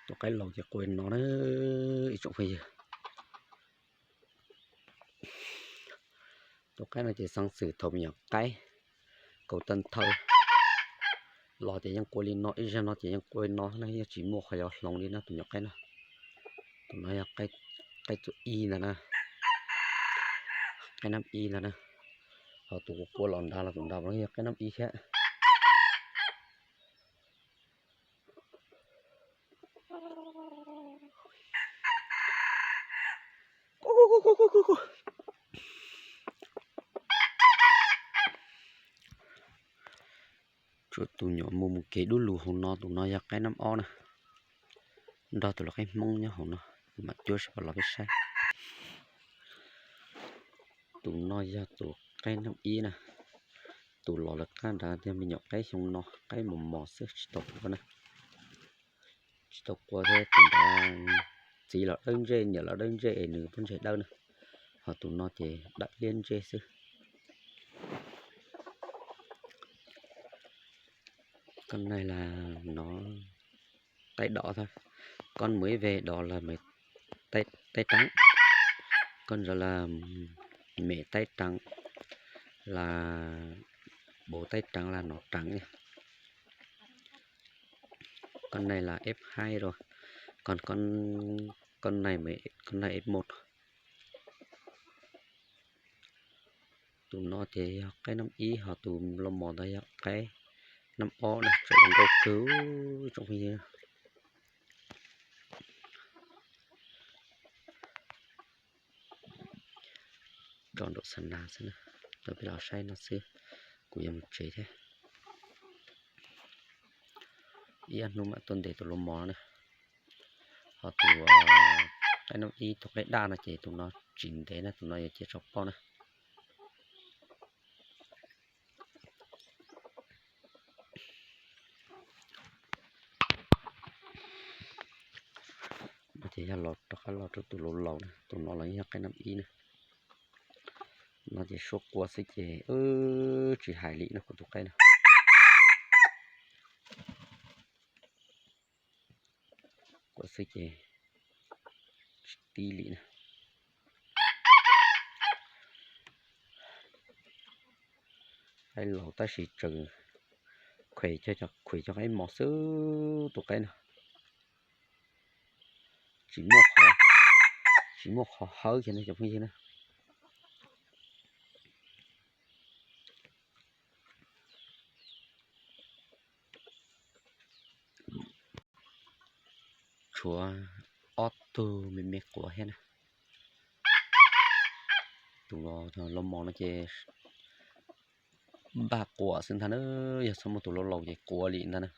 Tus qaib laus ces qua li no na, ib tsoom phooj ywg. Tus qaib no ces xeeb xwm thaum me nyuam qaib kaus tawj thaw los ces yeej qua li no, ib zaug no ces yeej qua li no na, yeej tsis muaj qhov yuav hloov li na tus nyuam qaib no. Tus no yog qaib txuam ib ntag na, qaib nab ib ntag na. Ho tus kuv qua los nrad los tus nrad los yog qaib nab ib thiab. Tshuav tus nyuam mus mus kev dub lug hauv no, tus no yog qaib nab ob na, nrog tus lau qaib hmoob nyob hauv no, mam cuab sib pab los peb saib. Tus no yog tus qaib nab ib na, tus los lawv qab nrad yog me nyuam qaib xyoo no, qaib mos mos xwb tsis tau qua na. Tsis tau qua thiab, tus nrad txiv los dawb ntsej, niam los dawb ntsej es nws pob ntseg dawb na, ho tus no ces dawb liab ntsej xwb. Koj nai las no taib dov thab, koj mus ib ve dov las taib rab, koj ntawd las mem taib rab, las bauv taib rab las nov rab. Koj nai las ép haib rau, koj nai, koj nai ép mos. Tus no ces yog qaib nab ib, ho tus los mos ntawd yog qaib nab ob na, tseem zoo nkauj kawg tsoom phooj ywg. Tso nraum xa nas xwb na, rau peb los saib no xwb, kuv yuav mus tsev thiab. Ib ob hnub mam tuaj ntes tus los mos na. Ho tus qaib nab ib, tus qaib daj no ces tus no tsis ntev na, tus no yuav cia tso poj na. No ces yog los rov qab los rau tus laus laus na, tus no los yog qaib nab ib na. No ces suab qua xwb ces tsis hais li no, kuv tus qaib no qua xwb ces tsis tib li na. Qaib laus tab sis tseem khuem cov qaib mos xwb tus qaib no. Tsis muaj qhov, tsis muaj qhov hawb kiag no cov phooj ywg na. Tshuav ob tug me me quav thiab na. Tus los mos no ces npaj quas xwb ntag na, yog txhob muaj tus laus laus ces quas li ntag na.